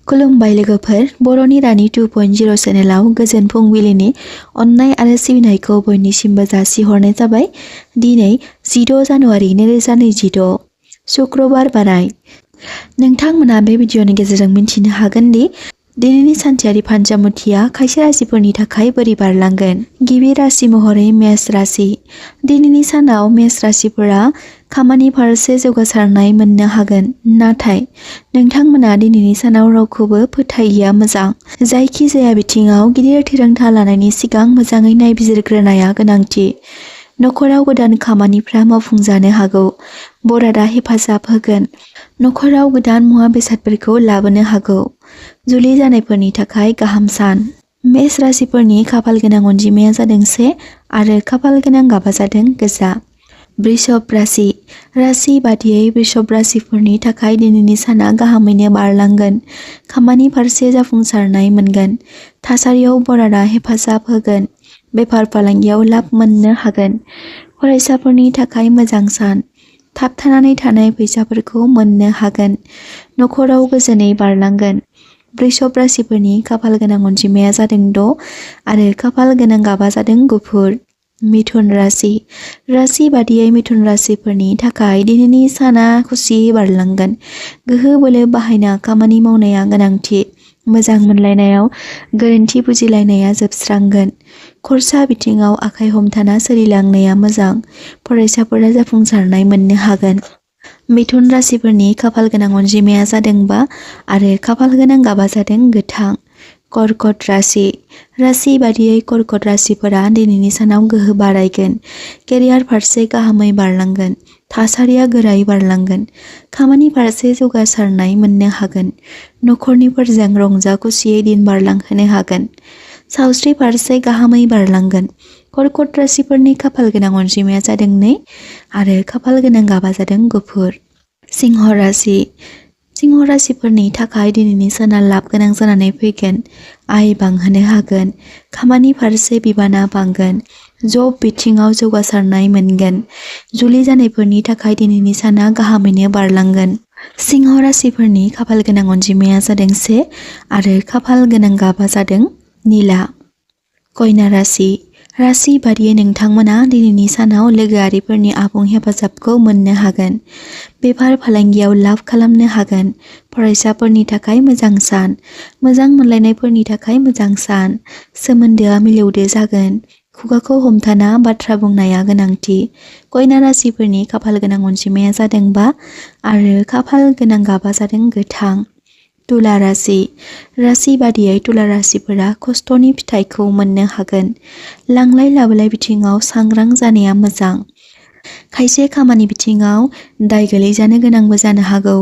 खुलुमबाय लोगोफोर, बर'नि रानि 2.0 चेनेलाव गोजोन फुंबिलिनि अननाय आरो सिबिनायखौ बयनिसिमबो जासिहरनाय जाबाय। दिनै 16 जानुवारि 2026 शुक्रबार बाराय। नोंथांमोना बे भिडिअनि गेजेरजों मिन्थिनो हागोन दि दिनैनि सानसेयारि फान्जामुथिया खायसे राशिफोरनि थाखाय बोरै बारलांगोन। गिबि राशि महरै मेष राशि। दिनैनि सानाव मेष राशिफोरा खामानि फारसे जौगासारनाय मोननो हागोन, नाथाय नोंथांमोना दिनैनि सानाव रावखौबो फोथायिया मोजां। जायखि जाया बिथिङाव गिदिर थिरांथा लानायनि सिगां मोजाङै नायबिजिरग्रोनाया गोनांथि। नखराव गोदान खामानिफ्रा मावफुंजानो हागौ। बरादा हेफाजाब होगोन। नखराव गोदान मुवा बेसादफोरखौ लाबोनो हागौ। जुलि जानायफोरनि थाखाय गाहाम सान। मेष राशिफोरनि खाफाल गोनां अनजिमाया जादों 1 आरो खाफाल गोनां गाबा जादों गोजा। वृषभ राशि। राशि बादियै वृषभ राशिफोरनि थाखाय दिनैनि साना गाहामैनो बारलांगोन। खामानि फारसे जाफुंसारनाय मोनगोन। थासारियाव बरादा हेफाजाब होगोन। बेफार फालांगियाव लाब मोननो हागोन। फरायसाफोरनि थाखाय मोजां सान। थाबथानानै थानाय फैसाफोरखौ मोननो हागोन। नखराव गोजोनै बारलांगोन। वृषभ राशिफोरनि खाफाल गोनां अनजिमाया जादों 6 आरो खाफाल गोनां गाबा जादों गुफुर। मिथुन राशि। राशि बादियै मिथुन राशिफोरनि थाखाय दिनैनि साना खुसियै बारलांगोन। गोहो बोलो बाहायना खामानि मावनाया गोनांथि। मोजां मोनलायनायाव गोरोन्थि बुजिलायनाया जोबस्रांगोन। खरसा बिथिङाव आखाइ हमथाना सोलिलांनाया मोजां। फरायसाफोरा जाफुंसारनाय मोननो हागोन। मिथुन राशिफोरनि खाफाल गोनां अनजिमाया जादों 5 आरो खाफाल गोनां गाबा जादों गोथां। कर्कट राशि। राशि बादियै कर्कट राशिफोरा दिनैनि सानाव गोहो बारायगोन। केरियार फारसे गाहामै बारलांगोन। थासारिया गोरायै बारलांगोन। खामानि फारसे जौगासारनाय मोननो हागोन। नखरनिफोरजों रंजा खुसियै दिन बारलांहोनो हागोन। सावस्रि फारसे गाहामै बारलांगोन। कर्कट राशिफोरनि खाफाल गोनां अनजिमाया जादों 2 आरो खाफाल गोनां गाबा जादों गुफुर। सिंह राशि। सिंह राशिफोरनि थाखाय दिनैनि साना लाब गोनां जानानै फैगोन। आय बांहोनो हागोन। खामानि फारसे बिबाना बांगोन। जब बिथिङाव जौगासारनाय मोनगोन। जुलि जानायफोरनि थाखाय दिनैनि साना गाहामैनो बारलांगोन। सिंह राशिफोरनि खाफाल गोनां अनजिमाया जादों 1 आरो खाफाल गोनां गाबा जादों निला। कन्या राशि। राशि बादियै नोंथांमोना दिनैनि सानाव लोगोआरिफोरनि आबुं हेफाजाबखौ मोननो हागोन। बेफार फालांगियाव लाब खालामनो हागोन। फरायसाफोरनि थाखाय मोजां सान। मोजां मोनलायनायफोरनि थाखाय मोजां सान। सोमोन्दोआ मिलौदो जागोन। खुगाखौ हमथाना बाथ्रा बुंनाया गोनांथि। कन्या राशिफोरनि खाफाल गोनां अनजिमाया जादों 5 आरो खाफाल गोनां गाबा जादों गोथां। तुला राशि। राशि बादियै तुला राशिफोरा खस्थ'नि फिथाइखौ मोननो हागोन। लांलाय लाबोलाय बिथिङाव सांग्रां जानाया मोजां। खायसे खामानि बिथिङाव दाय गोलैजानो गोनांबो जानो हागौ।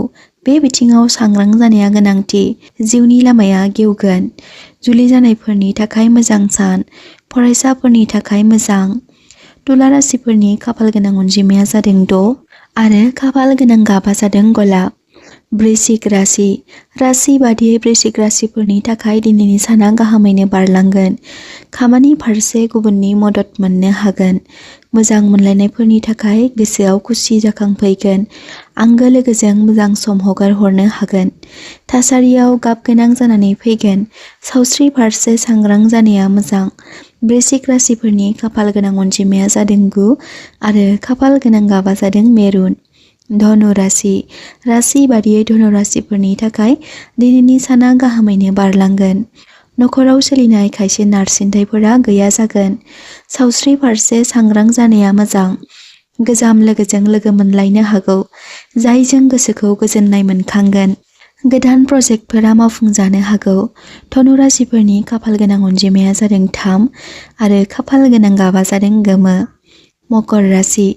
बे बिथिङाव सांग्रां जानाया गोनांथि। जिउनि लामाया गेवगोन। जुलि जानायफोरनि थाखाय मोजां सान। फरायसाफोरनि थाखाय मोजां। तुला राशिफोरनि खाफाल गोनां अनजिमाया जादों 6 आरो खाफाल गोनां गाबा जादों गलाब। वृश्चिक राशि। राशि बादियै वृश्चिक राशिफोरनि थाखाय दिनैनि साना गाहामैनो बारलांगोन। खामानि फारसे गुबुननि मदद मोननो हागोन। मोजां मोनलायनायफोरनि थाखाय गोसोआव खुसि जाखांफैगोन। आंगो लोगोजों मोजां सम हगार हरनो हागोन। थासारियाव गाब गोनां जानानै फैगोन। सावस्रि फारसे सांग्रां जानाया मोजां। वृश्चिक राशिफोरनि खाफाल गोनां अनजिमाया जादों 9 आरो खाफाल गोनां गाबा जादों मेरुन। धनु राशि। राशि बादियै धनु राशिफोरनि थाखाय दिनैनि साना गाहामैनो बारलांगोन। नखराव सोलिनाय खायसे नारसिनथायफोरा गैया जागोन। सावस्रि फारसे सांग्रां जानाया मोजां। गोजाम लोगोजों लोगो मोनलायनो हागौ। जायजों गोसोखौ गोजोननाय मोनखांगोन। गोदान प्रजेक्टफोरा मावफुंजानो हागौ। धनु राशिफोरनि खाफाल गोनां अनजिमाया जादों 3 आरो खाफाल गोनां गाबा जादों गोमो। मकर राशि।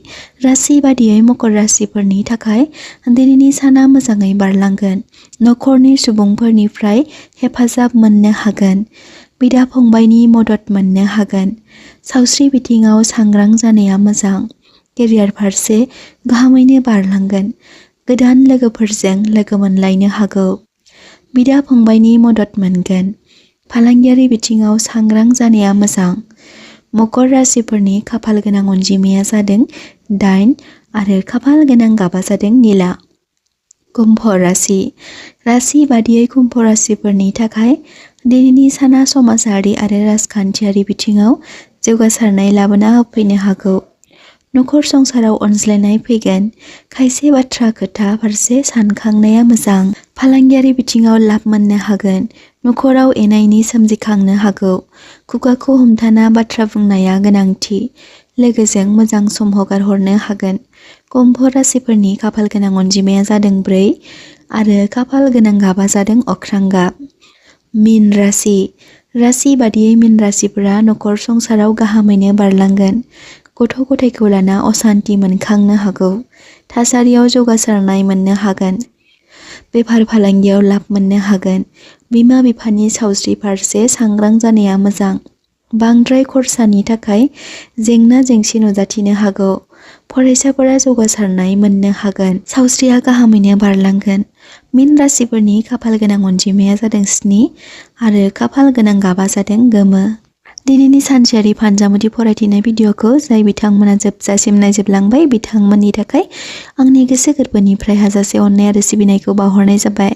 राशि बादियै मकर राशिफोरनि थाखाय दिनैनि साना मोजाङै बारलांगोन। नखरनि सुबुंफोरनिफ्राय हेफाजाब मोननो हागोन। बिदा फंबायनि मदद मोननो हागोन। सावस्रि बिथिङाव सांग्रां जानाया मोजां। केरियार फारसे गाहामैनो बारलांगोन। गोदान लोगोफोरजों लोगो मोनलायनो हागौ। बिदा फंबायनि मदद मोनगोन। फालांगियारि बिथिङाव सांग्रां जानाया मोजां। मकर राशिफोरनि खाफाल गोनां अनजिमाया जादों 8 आरो खाफाल गोनां गाबा जादों निला। कुम्भ राशि राशि बादियै कुम्भ राशिफोरनि थाखाय दिनैनि साना समाजारि आरो राजखान्थियारि बिथिङाव जौगासारनाय लाबोना होफैनो हागौ। नखर संसाराव अनज्लायनाय फैगोन। खायसे बाथ्रा खोथा फारसे सानखांनाया मोजां। फालांगियारि बिथिङाव लाब मोननो हागोन। नखराव एनायनि सोमजिखांनो हागौ। खुगाखौ हमथाना बाथ्रा बुंनाया गोनांथि। लोगोजों मोजां सम हगारहरनो हागोन। कुम्भ राशिफोरनि खाफाल गोनां अनजिमाया जादों 4 आरो खाफाल गोनां गाबा जादों अख्रां गाब। मीन राशि बादियै मीन राशिफोरा नखर संसाराव गाहामैनो बारलांगोन। गथ' गथायखौ लाना असान्ति मोनखांनो हागौ। थासारियाव जौगासारनाय मोननो हागोन। बेफार फालांगियाव लाब मोननो हागोन। बिमा बिफानि सावस्रि फारसे सांग्रां जानाया मोजां। बांद्राय खरसानि थाखाय जेंना जेंसि नुजाथिनो हागौ। फरायसाफोरा जौगासारनाय मोननो हागोन। सावस्रिया गाहामैनो बारलांगोन। मीन राशिफोरनि खाफाल गोनां अनजिमाया जादों 7 आरो खाफाल गोनां गाबा जादों गोमो। दिनैनि सानसेयारि फानजामुथि फरायथिनाय भिडिअ'खौ जाय बिथांमोना जोबजासिम नायजोबलांबाय बिथांमोननि थाखाय आंनि गोसो गोरबोनिफ्राय हाजासे अननाय आरो सिबिनायखौ बावहरनाय जाबाय।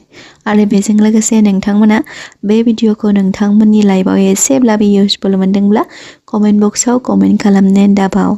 आरो बेजों लोगोसे नोंथांमोना बे भिडिअ'खौ नोंथांमोननि लाइफआव एसेब्लाबो इउसफुल मोनदोंब्ला कमेन्ट बक्सआव कमेन्ट खालामनो दाबाव।